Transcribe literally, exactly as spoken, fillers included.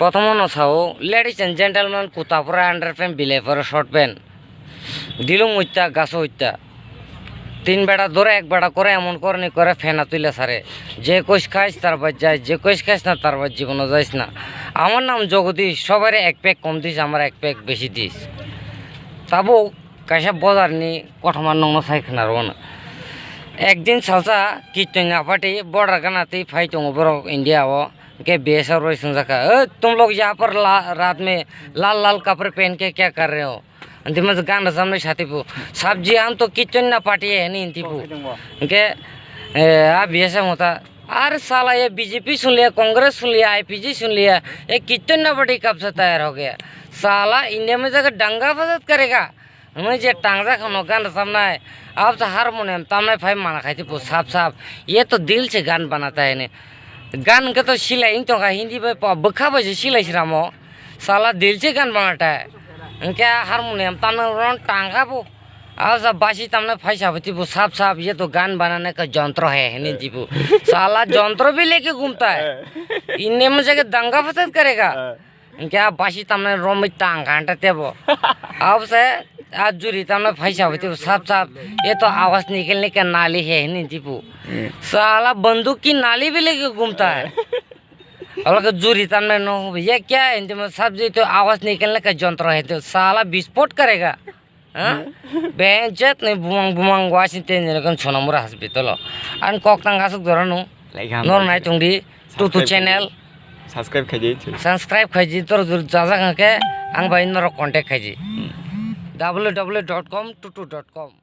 Prothom no sao, ladies and gentlemen, kuta pore underpant, bilai pore short pant. Dilung uitta, gaso uitta. Tin beta dore, ek beta kore, emon korni kore, fena tuila sare. Je kuch khais, tar bad jais, je kuch khais na, tar bad jibono jais na. Amar nam Jagadish, sobare ek pek kom dis, amar ek pek besi dis. Tabuk kaisa bojar ni kothoma nongno sai khna rw no. Ekdin salsa Kittonya party border gana twi phai tongo borok India o. Hwnkhe B S F roi swngjak kha, "Eh, tum log yaha par la-, raat mein lal lal kapre pehen ke kya kar rahe ho?" Anti mas gan rwchapnai sati pu. "Sabji hum to Kittonya party hai nahi," anti pu. Hwnkhe, eh, a B S F hota, "Are sala, ye B J P sun liya, Congress sun liya, I P G sun liya, ye Kittonya party kab se tayar ho gaya? Sala, India mein jaka danga fasad karega." Hwnwi je tangjak hwno gan rwchapnai, abo se harmonium tamnai phai mana khai tei bo sap sap, "Ye to dil se gan banata hai," hwnwi. Gan hwnkhe to silai wng tongkha, Hindi bai pa bwkha bai se silai sramo, sala dil se gan banata hai. Hwnkhe harmonium tamnai ron tangkha bo, abo se basi tamnai phai sabo tei bo sap sap, "Ye to gan banane ka jontro hai," hwnwi tei bo. Sala jontro bhi leke ghumta hai. Inne mein jake danga fasad karega. Hwnkhe a basi tamnai romwi tang kha hwnta tebo. Abo se a juri tamnai phaisa bai tebo sap sap, "Ye to awaaz nikalne ka nali hai," hwnwi tei bo. Hmm. Sala banduk ki nali bhi leke ghumta hai. Olo ke juri tamnai no, "Ye kya hai?" hwnwi tei bo, "Sab je to awaaz nikalne ka jontro hai," to sala bispot karega. Ha? Benjet ni bumang bumang wasin ten jene kon Sonamura hospital o. Ang kok tang asuk dora nung. Like ham. Nor nai tong di. Tutu channel. Subscribe khaidi. Subscribe khaidi tor jur jajak hwnkhe ang bai norok contact khaidi. Hmm. W W dot com tutu dot com.